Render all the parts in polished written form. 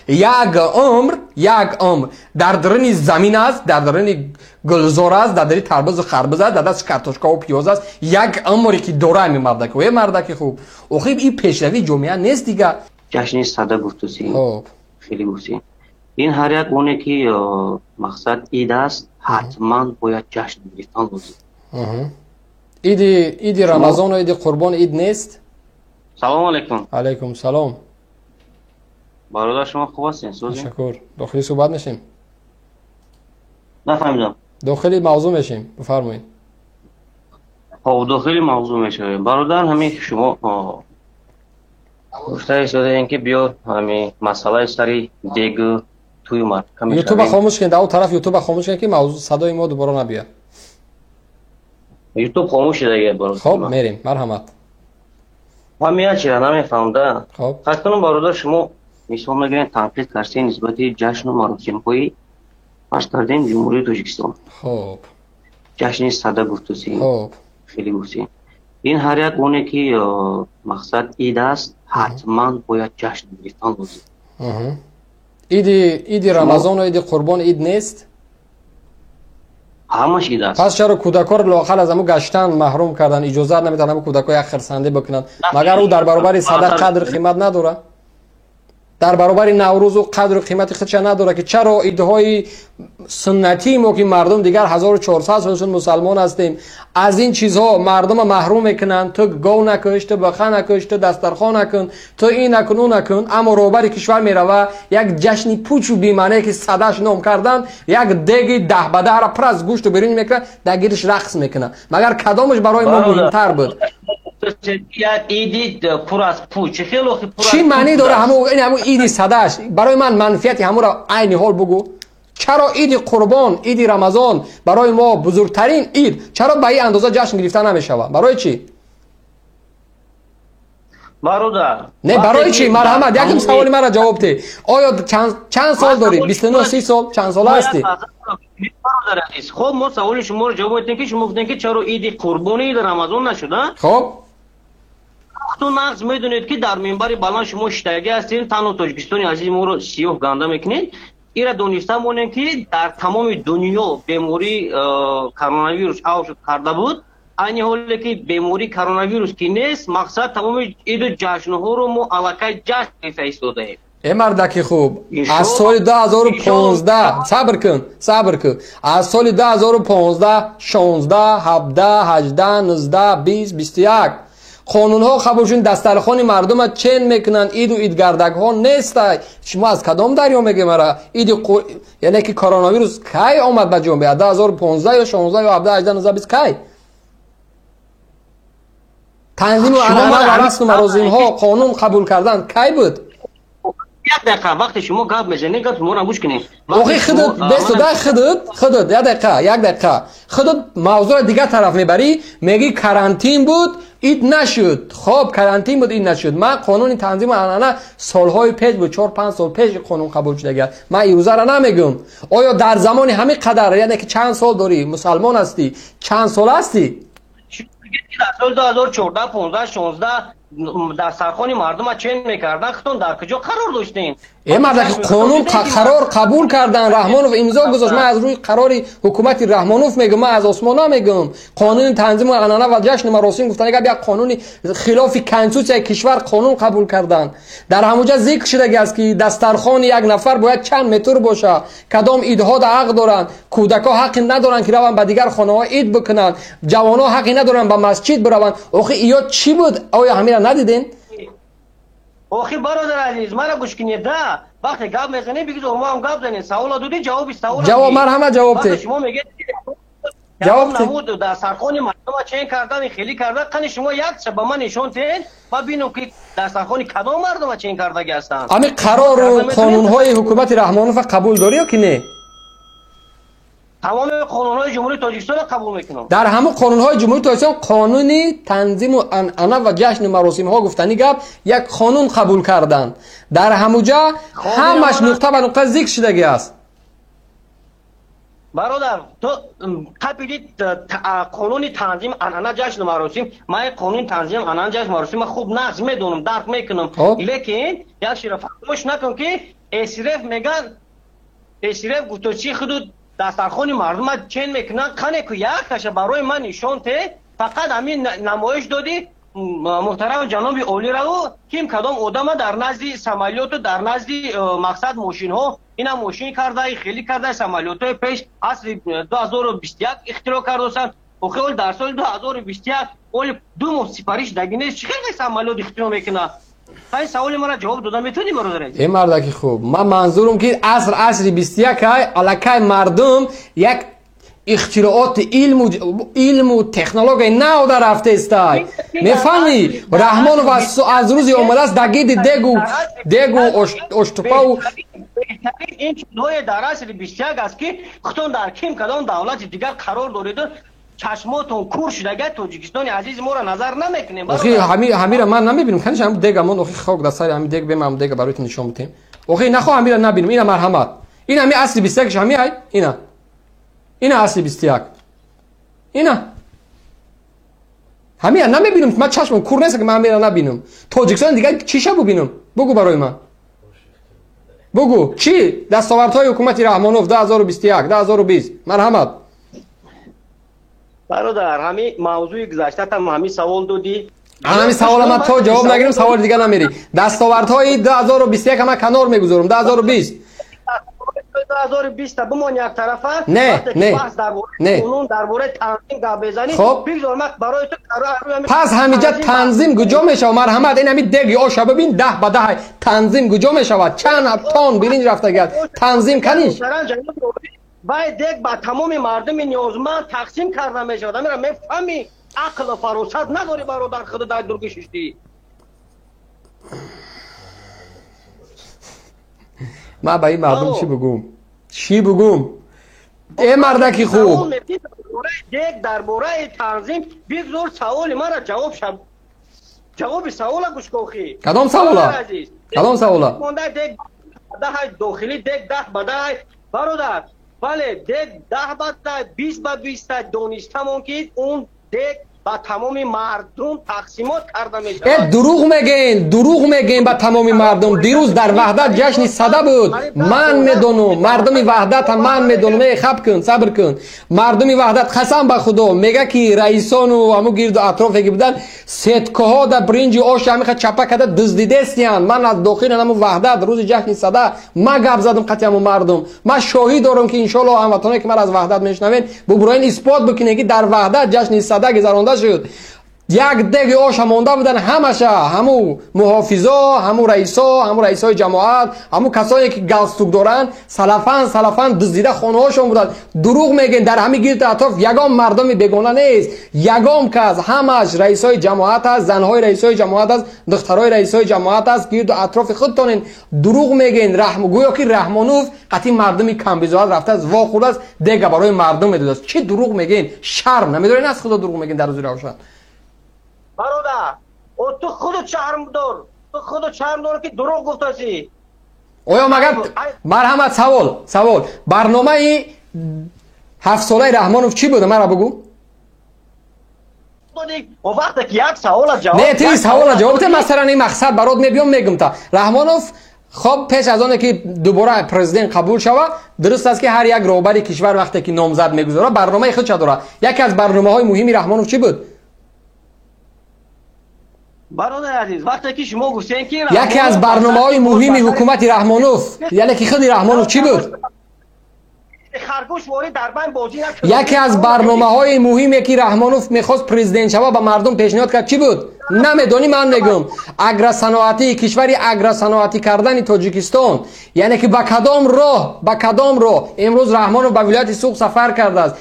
Як умр, як умр дар даруни замин аст, дар даруни гулзор аст, дар даруни тарбузу харбуз аст, дар дасти картошкаву пиёз аст. Як умре ки дора ҳамин мардаки. Э, мардаки хуб, охи ин пешравии ҷомеа нест дига. Ҷашни Сада гуфтусӣ, хеле гуфтӣ. Ин ҳар як оне ки мақсад ид аст, ҳатман бояд ҷашн гирифтан лозим. Иди Рамазону иди Қурбон ид нест? Салому алайкум. Алайкум салом. Бародар, шумо хуб ҳастед? Сӯзед? Ташаккур. Дохили суҳбат мешем? Нафаҳмидам. Дохили мавзӯъ мешем, бифармоед. Хоб, дохили мавзӯъ мешавем. Бародар, ҳамин шумо гуфта истодаем, ки биё ҳамин масъалаи сари дегу туи марка. Ютуба хомӯш кунед, дар тараф ютуба хомӯш кунед, ки мавзӯъ садои мо дубора набиёд. Ютуб хомӯш шуда, бародар. Хоб, мерем, марҳамат. Ман як чиза намефаҳмам да. Хоб. Қайд кунам, бародар, шумо мисол мегирем, танқид кардем нисбати ҷашну маросимҳои, фарз кардем, Ҷумҳурии Тоҷикистон. Ҷашни Сада гуфтусӣ, хеле гуфтӣ. Ин ҳар як оне ки мақсад ид аст, ҳатман бояд ҷашн гирифтан лозим. Иди Рамазону иди Қурбон ид нест? Ҳамаш ид аст. Пас чаро кӯдакҳоро лоақал аз ҳамун гаштан маҳрум кардан, иҷозат намедиҳанд ҳамун кӯдакҳо як хирсандӣ бикунанд? Магар ӯ дар баробари Сада қадру қимат надорад? Дар баробари Наврӯзу қадру қимати худша надорад, ки чаро идҳои суннатии мо, ки мардум дигар 1400 сол шуд мусалмон ҳастем, аз ин чизҳо мардума маҳрум мекунанд? Ту гов накуш, ту бақа накуш, ту дастархон накун, ту ин накун, ӯ накун. Аммо роҳбари кишвар мерава, як ҷашни пучу бемаъне, ки Садаш ном кардан, як деги даҳбадаҳра пур аз гӯшту биринҷ мекунад, дар гирдиш рақс мекунад. Магар кадомаш барои мо муҳимтар буд? Як иди пур аз пуч, хеле охи пур. Чӣ маънӣ дора ҳамун иди Садаш барои ман? Манфиати ҳамуро айни ҳол бугӯ. Чаро иди Қурбон, иди Рамазон барои мо бузургтарин ид, чаро ба ин андоза ҷашн гирифта намешавад? Барои чӣ? Бародар. Не, барои чӣ? Марҳамат, якм саволи маро ҷавоб деҳ. Оё чанд сол дорӣ? 29, 30 сол, чанд сола ҳастӣ? Бародар азиз, хоб, мо саволи шуморо ҷавоб медиҳем, ки шумо гуфтем, ки чаро иди Қурбони, иди Рамазон нашуда. Хоб. Ту нағз медонед, ки дар минбари баланд шумо шиштагӣ ҳастед, танҳо Тоҷикистони азизи моро сиёҳ ганда мекунед. Ира дониста монем, ки дар тамоми дунё бемории коронавирус авҷ карда буд. Айни ҳоле ки бемории коронавирус ки нест, мақсад тамоми иду ҷашнҳоро мо аллакай ҷашн гирифта истодаем. Э, мардаки хуб, аз соли 2015, сабр кун, сабр кун, аз соли 2015, 16, 17, 18, 19, 20, 21 қонунҳо қабул шуд, дастархони мардума чен мекунанд, иду идгардакҳо нестай. Шумо аз кадом дарё мегӯем ара иди? Яъне ки коронавирус кай омад ба ҷомеа? 2015 ё 16 ё 17, 18, 19, 20, кай? Танзиму анъана ва расму марозимҳо қонун қабул кардан кай буд? Як дақиқа, вақте шумо гап мезанед, гап шуморо гӯш кунед. Охи худут бесуда, худут, як дақиқа, як дақиқа, худут мавзӯъро дигар тараф мебарӣ. Мегӣ, карантин буд, ид нашуд. Хоб, карантин буд, ид нашуд. Ман қонуни танзиму анъана солҳои пеш буд, 4-5 сол пеш қонун қабул шудагиаст, ман ирӯзаро намегӯм. Оё дар замони ҳамин қадар, яъне ки чанд сол дорӣ, мусалмон ҳастӣ, чанд сол ҳастӣ? Дар соли 2014, 15, 16 дастархони мардума чен мекардан, худтон дар куҷо қарор доштем? Э, мардаки, қонун, қарор қабул кардан, Раҳмонов имзо гузошт. Ман аз рӯи қарори ҳукумати Раҳмонов мегӯм, ман аз осмон намегӯм. Қонуни танзиму анъана ва ҷашну маросим гуфтани гап, як қонуни хилофи конститутсияи кишвар қонун қабул кардан. Дар ҳамуҷа зикр шудаги аст, ки дастархони як нафар бояд чанд метр бошад, кадом идҳо да ҳақ доранд, кӯдакҳо ҳаққи надоранд, ки раванд ба дигар хонаҳо ид бикунанд, ҷавонҳо ҳаққи надоранд ба масҷид бираванд. Охи иё чӣ буд? Оё ҳамира надидем? Охи, бародар азиз, мара гӯш кунед да. Вақте гап мезанед, бигузор мо ҳам гап занем. Савола додӣ, ҷавоби савола. Ҷавоб, марҳамат, ҷавоб те. Шумо мегӯед ҷавоб намуд дастархони мардума чен кардан, хеле кардан. Қани, шумо якча ба ман нишон диҳед, ма бинам, ки дастархони кадом мардума чен кардаги ҳастанд. Ҳамин қарору қонунҳои ҳукумати Раҳмонова қабул дорӣ ё ки не? Тамоми қонунҳои Ҷумҳурии Тоҷикистонро қабул мекунам. Дар ҳамун қонунҳои Ҷумҳурии Тоҷикистон қонуни танзиму анъана ва ҷашну маросимҳо гуфтани гап, як қонун қабул карданд. Дар ҳамуҷа ҳамаш нуқта ба нуқта зикр шудагӣ аст. Бародар, ту қапиди қонуни танзим анъана, ҷашну маросим. Ман қонуни танзим анъана, ҷашну маросим хуб нағз медонам, дарк мекунам, лекин як чиро фаромӯш накун, ки Эсреф меган, эсреф гуфто чи худу дастархони мардума чен мекунанд, қане ку якташа барои ман нишон те, фақат ҳамин намоиш додӣ муҳтарам ҷаноби олираву ким кадом одама дар назди самолёту дар назди мақсад мошинҳо ина мошин карда, хеле карда, самолётҳои пеш асри 2021 ихтироъ кардосанд. Охи оли дар соли 2021 оли 2 моҳ сипариш даги нест, чӣ хел самолёт ихтироъ мекунад? Ҳай саволи мара ҷавоб дода метавонӣ, бародар? Э мардаки хуб, ман манзурум ки аср асри 21 ай, аллакай мардум як ихтирооти илму технологияи нав дар рафтаистай. Мефаҳмӣ? Раҳмонов аз рӯзи омадааст дар гирди дегу оштупаву беҳтарин ин чизҳое дар асри 21 аст, ки худтон дар ким кадом давлати дигар қарор дореду чашмотон кур шудага, Тоҷикистони азизи моро назар намекунем. Охи ҳамира ман намебинам, каниш ҳам дегамон, охи хок дар сари ҳами дег бемам, дега барои ту нишон битем. Охи нахо ҳамира набинам, ина марҳамат. Ин ҳами асри 21 ҳами ай, ина. Ина асри 21. Ина. Ҳамира намебинам, ман чашмам кур нест ки ман ҳамира набинам. Тоҷикистон дигар чиша бубинам? Бугу барои ман. Бугу, чӣ? Дастовардҳои ҳукумати Раҳмонов 2021, 2020. Марҳамат. Бародар, ҳами мавзӯи гузаштатам ҳами савол додӣ. Ҳами савола ман то ҷавоб нагирам, саволи дига намерӣ. Дастовардҳои 2021 ҳама канор мегузорам, 2020. 2020 бимон як тарафа. Не, не. Не. Қонун дар бораи танзим гап мезанӣ. Бигзор ман барои ту пас ҳамиҷа танзим куҷо мешавад? Марҳамат, ин ҳами деги оша бибин, 10 ба 10 танзим куҷо мешавад? Чанд тон биринҷ рафтагиаст? Танзим каниш? Вай дег ба тамоми мардуми ниёзманд тақсим карда мешавад. Амира мефаҳмӣ, ақлу фаросат надорӣ бародар, худу дар дургӣ шиштӣ. Ман ба ин мардум чӣ бугум? Чӣ бугум? Э мардаки хуб. Дег дар бораи танзим бигзор саволи мара ҷавоб шаб. Ҷавоби савола гӯш кохӣ. Кадом савола? Кадом савола? Дег даҳ дохилӣ, дег 10 ба 10 бародар. Бале, дег 10 ба 10, 20 ба 20 донистамон ки он дег ба тамоми мардум тақсимот карда мешавад. Э дурӯғ мегӯен, дурӯғ мегӯен ба тамоми мардум. Дирӯз дар Ваҳдат ҷашни сада буд. Ман медонам, мардуми Ваҳдат ҳам ман медонам. Э хаб кун, сабр кун. Мардуми Ваҳдат қасам ба Худо мега ки раисону ҳаму гирду атрофе ки будан сеткаҳо да биринҷи ош ҳамиха чапа карда дуздидестиянд. Ман аз дохили ҳаму Ваҳдат рӯзи ҷашни сада ман гап задам қатъи ҳаму мардум. Ман шоҳид дорам ки иншоаллоҳ ҳамватаное ки ман аз Ваҳдат мешунавед, бубуроен исбот бикунед ки дар Ваҳдат ҷашни сада гузаронда шуд. Як деги оша монда будан ҳамаша, ҳаму муҳофизо, ҳаму раисо, ҳаму раисои ҷамоат, ҳаму касое ки галстук доранд, салафан салафан дуздида хонаҳошон буданд. Дурӯғ мегӯен, дар ҳами гирду атроф ягон мардуми бегона нест, ягон кас, ҳамаш раисои ҷамоат аст, занҳои раисои ҷамоат аст, духтарои раисои ҷамоат аст, гирду атрофи худтонен. Дурӯғ мегӯен, гӯё ки Раҳмонов қатъи мардуми камбизоат рафтааст, вохӯрдааст, дега барои мардум медодааст. Чӣ дурӯғ мегӯен? Шарм намедорен аз Худо дурӯғ мегӯен дар рӯзи равшан? Бародар, ту худу шарм дор, ту худу шарм дор ки дурӯғ гуфтасӣ. Оё магар марҳамат, савол, савол. Барномаи ҳафтсолаи Раҳмонов чӣ буд? Мара бугӯ. Вақте ки як савола ҷавоб не, ти савола ҷавоб те, масалан ин мақсад барот мебиём мегум та. Раҳмонов хоб пеш аз оне ки дубора президент қабул шава, дуруст аст ки ҳар як роҳбари кишвар вақте ки номзад мегузорад, барномаи худша дорад. Яке аз барномаҳои муҳими Раҳмонов чӣ буд? Бародар азиз, вақте ки шумо гуфтед ки яке аз барномаҳои муҳими ҳукумати Раҳмонов, яъне ки худи Раҳмонов чӣ буд? Яке аз барномаҳои муҳиме ки Раҳмонов мехост президент шава ба мардум пешниҳод кард чӣ буд? Намедонӣ, ман мегӯм. Агросаноатӣ, кишвари агросаноатӣ кардани Тоҷикистон, яъне ки ба кадом роҳ, ба кадом роҳ имрӯз Раҳмонов ба вилояти Суғд сафар кардааст?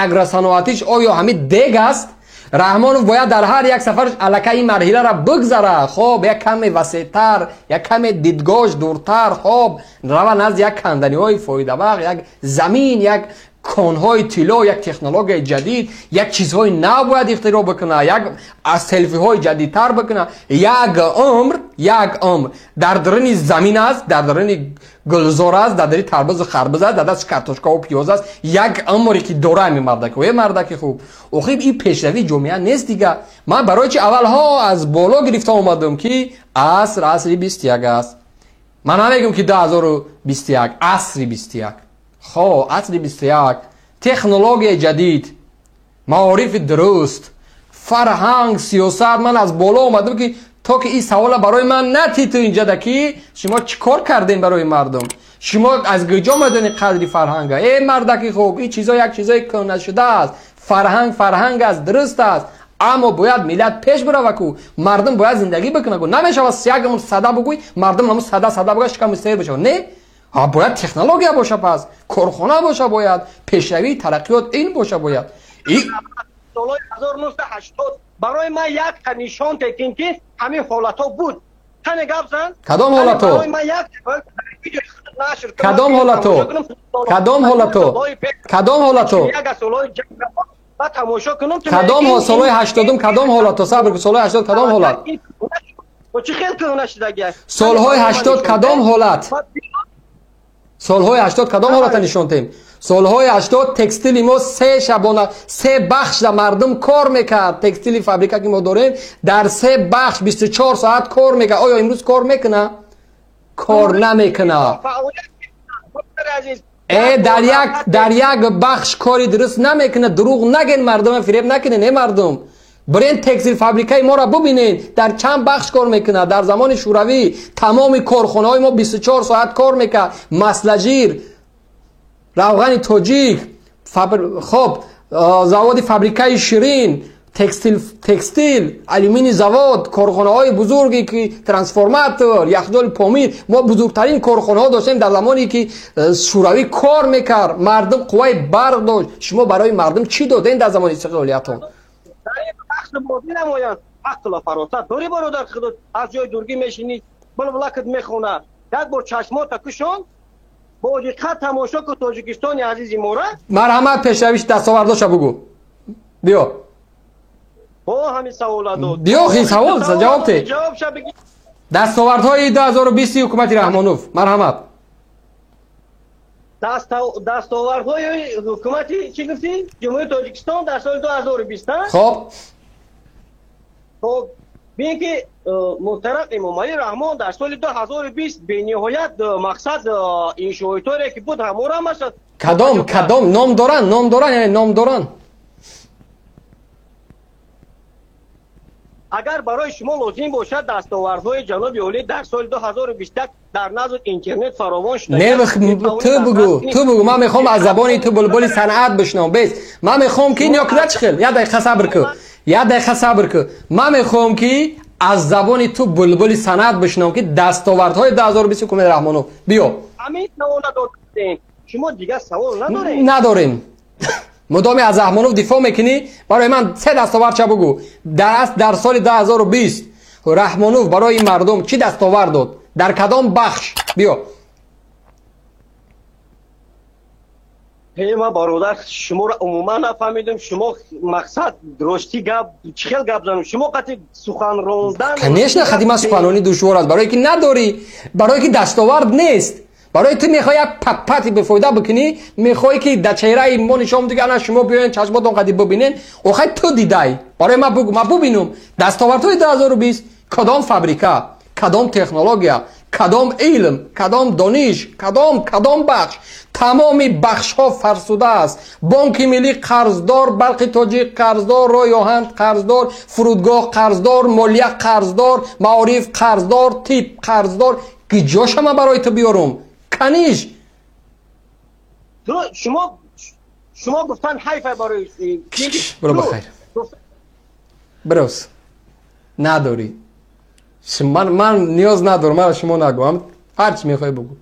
Агросаноатиш оё ҳамин дег аст? Раҳмонов бояд дар ҳар як сафараш аллакай ин марҳиларо бигзара. Хоб, як каме васеътар, як каме дидгоҳш дуртар, хоб, рава назди як канданиҳои фоидабахш, як замин, як конҳои тилло, як технологияи ҷадид, як чизҳои нав бояд ихтироъ бикунад, як аз селфиҳои ҷадидтар бикунад. Як умр дар даруни замин аст, дар даруни гулзор аст, дар дари тарбузу харбуз аст, дар дасти картошкаву пиёз аст. Як умре ки дора ҳамин мардаки, э мардаки хуб. Охир ин пешравии ҷомеа нест дига. Ман барои чи аввалҳо аз боло гирифта омадам ки аср асри 21 аст. Ман намегӯм, ки 2021, асри 21. Хо, асри 21, технологияи ҷадид, маорифи дуруст, фарҳанг, сиёсат. Ман аз боло омадам, ки то ки ин савола барои ман натӣ. Ту инҷада ки шумо чӣ кор кардем барои мардум? Шумо аз куҷо медонед қадри фарҳанга? Э, мардаки хуб, ин чизо як чизои кӯҳнашуда аст. Фарҳанг фарҳанг аст, дуруст аст, аммо бояд миллат пеш бирава ку, мардум бояд зиндагӣ бикунад ку. Намешавад ягон сада бугӯй, мардум ҳамун сада сада бугӯяд, шиками сер бишавад. Не, бояд технология боша, пас корхона боша, бояд пешравии тараққиёт ин боша бояд. Солҳои 1980 барои ман якта нишон текин, ки ҳамин ҳолатҳо буд. Кане, гап зан. Кадом ҳолато? Кадом ҳолато? Кадом ҳолато? Кадом ҳолато? Тамошо кунам. Кадом солҳои 80-ум? Кадом ҳолато? Сабр, солҳои 80 кадом ҳолат? Чӣ хел кӯҳна шудагӣ? Солҳои 80 кадом ҳолат? Солҳои 80 кадом ҳолата нишон тем? Солҳои 80 текстили мо се шабона, се бахш да мардум кор мекард. Текстили фабрика, ки мо дорем, дар се бахш 24 соат кор мекард. Оё имрӯз кор мекуна? Кор намекуна. Э, дар як бахш кори дуруст намекунад. Дурӯғ наген, мардума фиреб накунен. Э, мардум, бирен текстил фабрикаи моро бубинед, дар чанд бахш кор мекунад. Дар замони шӯравӣ тамоми корхонаҳои мо 24 соат кор мекард: Маслажир, Равғани Тоҷик, хоб, заводи фабрикаи Ширин, текстил, алюминий завод, корхонаҳои бузурге, ки трансформатор, яхдоли Помир. Мо бузургтарин корхонаҳо доштем дар замоне, ки шӯравӣ кор мекард, мардум қувваи барқ дошт. Шумо барои мардум чӣ додем дар замони истиқлолиятон? Ақлу фаросат дорӣ, бародар? Худо аз ҷои дургӣ мешинӣ, булбулакат мехона. Як бор чашмота кушон, бо диққат тамошо ку Тоҷикистони азизи мора. Марҳамат, пешравиш, дастовардоша бугӯ, биё. Бо ҳамин савола дод. Биё, хи савол ҷавоб те. Дастовардҳои 2020 ҳукумати Раҳмонов, марҳамат. Дастовардҳои ҳукумати, чӣ гуфтӣ, Ҷумҳурии Тоҷикистон дар соли 2020? Хоб. Хоб, бин, ки муҳтарам Эмомалӣ Раҳмон дар соли 2020 бениҳоят мақсад иншооторе, ки буд, ҳамора машад. Кадом ном доранд? Ном доранд, яъне ном доранд. Агар барои шумо лозим бошад, дастовардҳои ҷаноби олӣ дар соли 2021 дар назди интернет фаровон шуда. Не, ту бугӯ, ту бугӯ. Ман мехоҳам аз забони ту, булбули санъат, бишнавам. Бес, ман мехоҳам, ки ниё чӣ хел, як дақиқа сабр ку, як дақиқа сабр ку. Ман мехоҳам, ки аз забони ту, булбули санъат, бишнавам, ки дастовардҳои 2020 ҳукумати Раҳмонов. Биё. Ҳамин савола додем, шумо дигар савол надорем? Надорем. Мудоме аз Раҳмонов дифоъ мекунӣ, барои ман се дастовардча бугӯ. Дар соли 2020 Раҳмонов барои мардум чӣ дастовард дод, дар кадом бахш? Биё. Ма, бародар, шуморо умуман нафаҳмидем. Шумо мақсад, рости гап, чӣ хел гап занем шумо қати сухан рондан? Конечно, хати ман суханронӣ душвор аст, барое ки надорӣ, барое ки дастовард нест. Барои ту мехоҳӣ як патпати бефоида бикунӣ, мехоҳӣ, ки дар чеҳраи мо нишон дига. Ана, шумо биёен, чашмотон қади бибинен. Охай, ту дидай, барои ман бугӯ, ман бубинум дастовардҳои 2020: кадом фабрика, кадом технология, кадом илм, кадом дониш, кадом бахш? Тамоми бахшҳо фарсуда аст. Бонки Миллӣ қарздор, Барқи Тоҷик қарздор, Роҳи оҳан қарздор, фурудгоҳ қарздор, молия қарздор, маориф қарздор, тиб қарздор. Киҷоша ман барои ту биёрум? Каниш. Шумо гуфтан ҳайфа барои Биро, бахайр, бирос. Надорӣ. Ман ниёз надорам, мара шумо нагӯ, ҳар чи мехоҳӣ бугӯ.